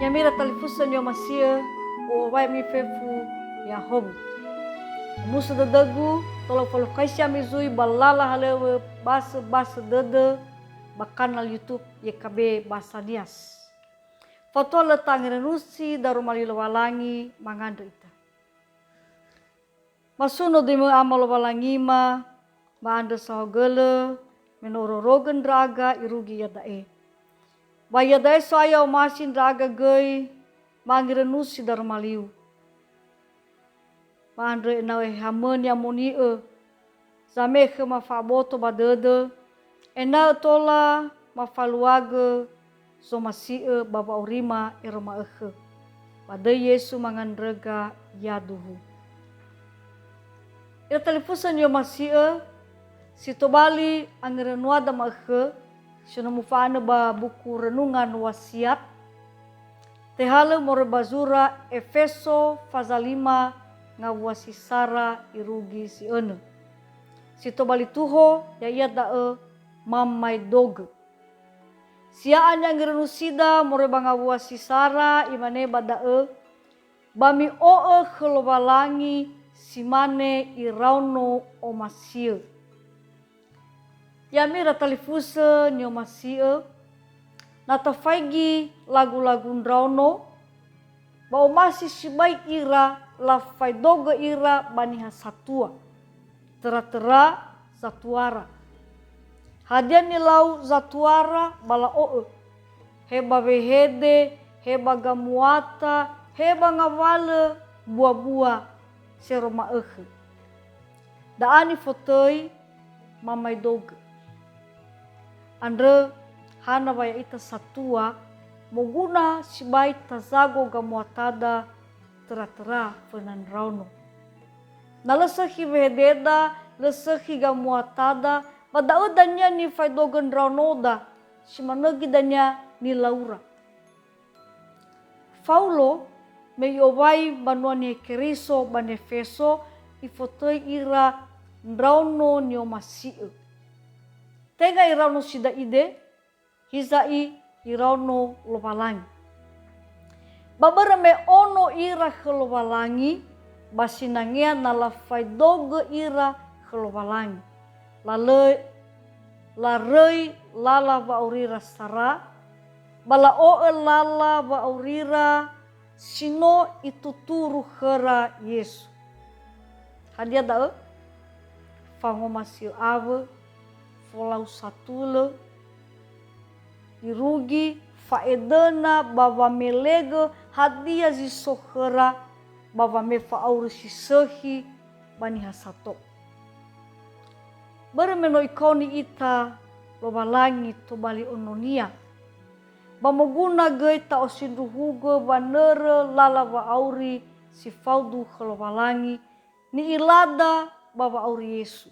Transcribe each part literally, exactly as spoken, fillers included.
Ya'ami ira talifusö ni'omasi'ö, u'owai ami fefu ni'ahowu. Musu dödögu, tola ufalukhaisi ami zui ba lala halöŵö basö-basö dödö ba kanal YouTube Y K B Bahasa Nias. Fatua lö tangerenusi daroma li Lowalangi mangandrö ita. Masuno döimö Ama Lowalangima, ma'andrö saohagölö, me no urorogö ndra'aga irugi iada'e. Ba iada'e So'aya omasi ndra'aga göi, ma'angerenusi daroma liu. Ma'andrö ena'ö ehamö ni'amoni'ö, zame'e khöma fa'aboto ba dödö, ena'ö tola mafaluagö zomasi'ö ba wa'aurima ero ma'ökhö. Ba döi Yesu mangandröga yaduhu. Ira talifusö ni'omasi'ö, si tobali angerönuada ma'ökhö, si no mufa'anö ba buku Renungan Wasiat, tehalö moroi ba zura Efeso faza lima ngawua si sara irugi si önö. Si tobali tuho, ya'ia da'ö mamaedogö. Sia'a ni'angerönusida moroi ba ngawua si sara, imane ba da'ö, "Ba mi'o'ö khö Lowalangi si mane iraono omasi'ö." Ya'ami ira talifusö ni'omasi'ö, na tafaigi lagu-lagu ndraono, ba omasi sibai ira lafaedogö ira ba niha satua. Töra-töra zatuara. Hadia nilau zatuara ba la'o'ö? He ba wehede, he ba gamuata, he ba ngawalö bua-bua sero ma'ökhö. Da'a nifotöi mamaedogö. Andrö hana wa ya'ita satua, moguna sibai tazago gamuatada töra-töra föna ndraono. Na lö sökhi wehededa, lö sökhi gamuatada, ba da'ö dania nifaedogö ndraonoda, si manö göi dania nilaura. Faulo, me i'owai mbanua Niha Keriso ba Nefeso, ifotöi ira ndraono ni'omasi'ö. Tenga iraono sida'ide, hiza'i iraono Lowalangi. Ba börö me ono ira khö Lowalangi, ba sinangea na lafaedogö ira khö Lowalangi. Lalö-, laröi lala wa'aurira sara, ba la'o'ö lala wa'aurira si no ituturu khöra Yesu. Hadia da'ö? Fangomasi'ö awö, folau satulö, irugi, fa'edöna ba wamelegö hadia zi so khöra ba wame fa'auri si sökhi ba niha sato. Börö me no ikaoni ita Lowalangi tobali ono-Nia. Ba moguna göi ta'osindruhugö wanörö lala wa'auri si faudu khö Lowalangi, ni'ilada ba wa'auri Yesu.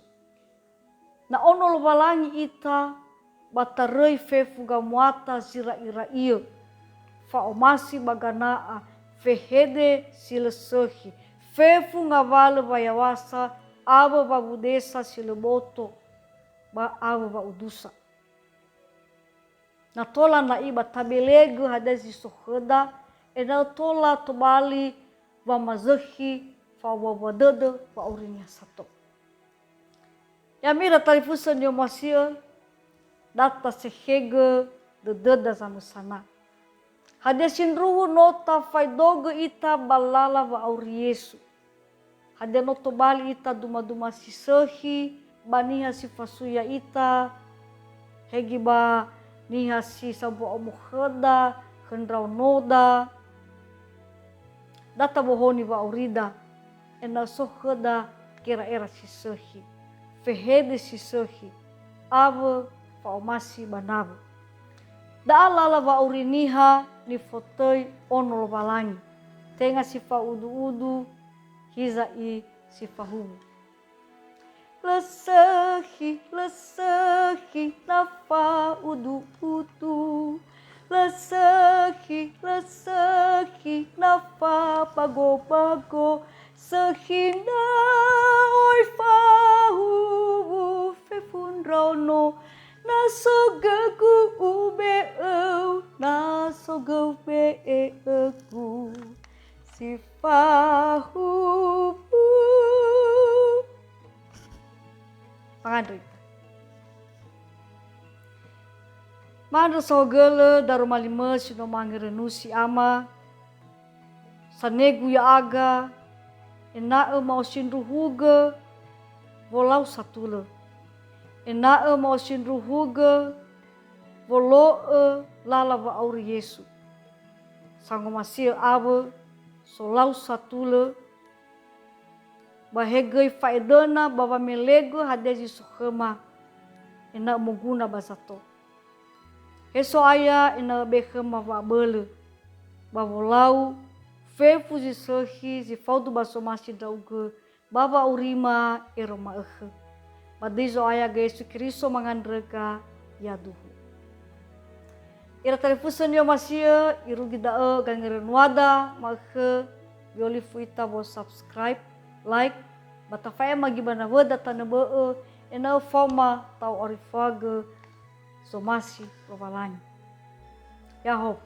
Na ono Lowalangi ita, ba taröi fefu gamuata zi ra'ira'iö, fa'omasi ba gana'a, fehede si lö sökhi, fefu ngawalö wayaŵasa, awö wawudesa si lö boto, ba awö wa'udusa. Na tola na'i ba tabelegö hadia zi so khöda, ena'ö tola tobali wamazökhi fa'owua-wua dödö wa'auri niha sato. Ya'ami ira talifusö ni'omasi'ö, da tasekhegö dödöda zamösana. Hadia sindruhu no tafaedogö ita ba lala wa'auri Yesu? Hadia no tobali ita duma-duma si sökhi ba niha si fasui ya'ita, he göi ba niha si sambua omo khöda, khö ndraonoda? Da tabohoni wa'aurida, ena'ö so khöda gera'era si sökhi, fehede si sökhi, awö fa'omasi ba nawö. Da'a lala wa'auri niha nifotöi ono Lowalangi, tenga si fa'udu-udu, hiza'i si fahuwu. Lö sökhi, lö sökhi na fa'udu-udu. Lö sökhi, lö sökhi na fabago-bago. Sökhi ndra'o oi fahuwu fefu ndraono. Na so gõgu ube'eu, na so gõu be'e'ögu, si fahuwu. Fangandrö ita. Ma'andrö saohagölö daroma limö si no mangerenusi ama, sanegu ya'aga, ena'ö ma'osindruhugö wolau satulö. Ena'ö ma'osindruhugö wolo'ö lala wa'auri Yesu. Sangomasi'ö awö solau satulö, ba he göi fa'edöna ba wamelegö hadia zi so khöma, ena'ö moguna ba sato. He So'aya, ena'ö be khöma wa'abölö, ba wolau fefu zi sökhi zi faudu ba somasi ndra'ugö ba wa'aurima ero ma'ökhö. Ba döi Zo'aya gö Yesu Keriso mangandröga yaduhu. Ira talifusö ni'omasi'ö, irugi da'ö gangerenuada, ma'ökhö, mi'olifu ita wo subscribe, like, ba tafa'ema gi ba nawöda tanö bö'ö, ena'ö faoma ta'orifoagö somasi Lowalangi. Ya'ahowu.